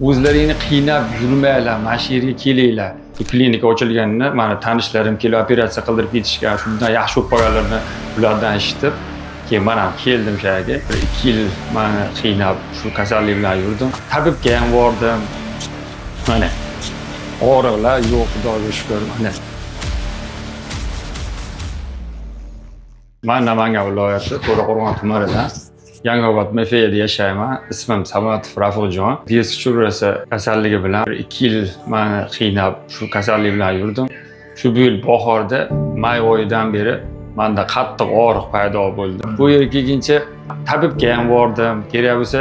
O'zlaringni qiynab yurmanglar, mana shu yerga kelinglar. Bu klinika ochilganini mani tanishlarim kelib operatsiya qildirib ketishgan, shundan yaxshi bo'lib qolganlarini ulardan eshitib, keyin man ham keldim shu yerga. Bir 2 yil mani qiynab shu kasallik bilan yurdim. Tabibga ham bordim. Mana og'riqlar yo'q, Xudoga shukur. Mana man Namangan viloyati To'raqo'rg'on tumanidan Yangiobod MFda yashayman. Ismim Samatov Rafiqjon. Disk churrasi kasalligi bilan bir 2 yil mani qiynab shu kasallik bilan yurdim. Shu bu yil bahorda may oyidan beri manda qattiq og'riq paydo bo'ldi. Bu yerga kelguncha tabibga ham bordim. Kerak bo'lsa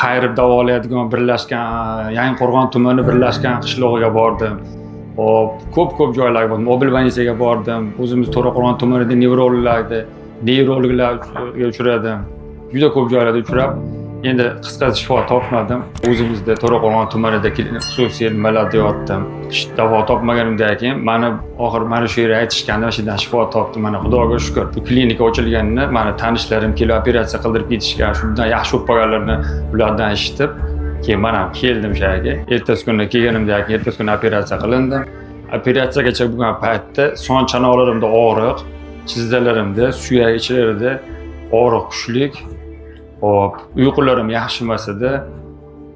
qayirib davolaydigan birlashgan Yangiqo'rg'on tumani birlashgan qishlog'iga bordim. Hop, ko'p-ko'p joylarga bordim. Mobil больницаga bordim. O'zimiz To'raqo'rg'on tumanida nevrologlarga uchradim. Juda ko'p joylarda uchrab, endi qisqa shifo topmadim. O'zimizda To'raqo'rg'on tumanida xususiy nimalarda yotdim. Davo topmaganimdan keyin mani oxiri mana shu yerga aytishganda mana shu yerdan shifo topdim. Mana Xudoga shukur. Bu klinika ochilganini mani tanishlarim kelib operatsiya qildirib ketishgan, shundan yaxshi bo'lib qolganlarini ulardan eshitib, keyin man ham keldim shu yerga. Ertasi kuni kelganimdan keyin ertasi kuni operatsiya qilindim. Operatsiyagacha bo'lgan paytda son chanoqlarimda og'riq, chizdalarimda, suyak ichlarida og'riq kuchlik. Hop, uyqularim yaxshi emas edi.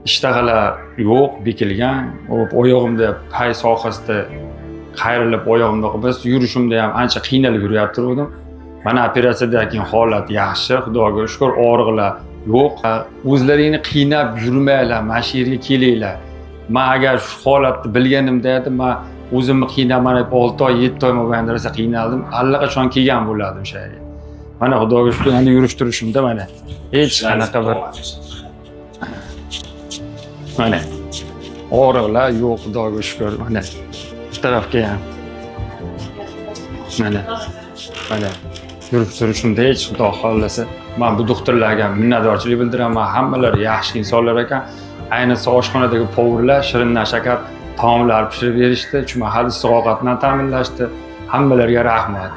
Ishtahala yo'q, bekilgan. Hop, oyog'imda pay sohasida qayrilib oyog'imda biz yurishimda ham ancha qiynalib yuryaptirdim. Mana operatsiyadan keyin holat yaxshi, Xudoga shukur, og'riqlar yo'q. O'zlaringni qiynab yurmanglar, mana shu yerga kelinglar. Man agar shu holatni bilganimda edi, man o'zimni qiynab mana 6 oy, 7 oy mobaynida rosa qiynaldim. Allaqachon kelgan bo'lardim shu yerga. Mana Xudoga shukur, endi yurish turishimda mana hech qanaqa bir mana og'riqlar yo'q, Xudoga shukur. Mana shu tarafga ham mana mana yurib turishimda hech, Xudo xohlasa, man bu doktorlarga minnatdorchilik bildiraman. Hammalari yaxshi insonlar ekan. Ayniqsa oshxonadagi повар lar shirindan shakar taomlar pishirib berishdi, shu mahal issiq ovqat bilan ta'minlashdi. Hammalariga rahmat.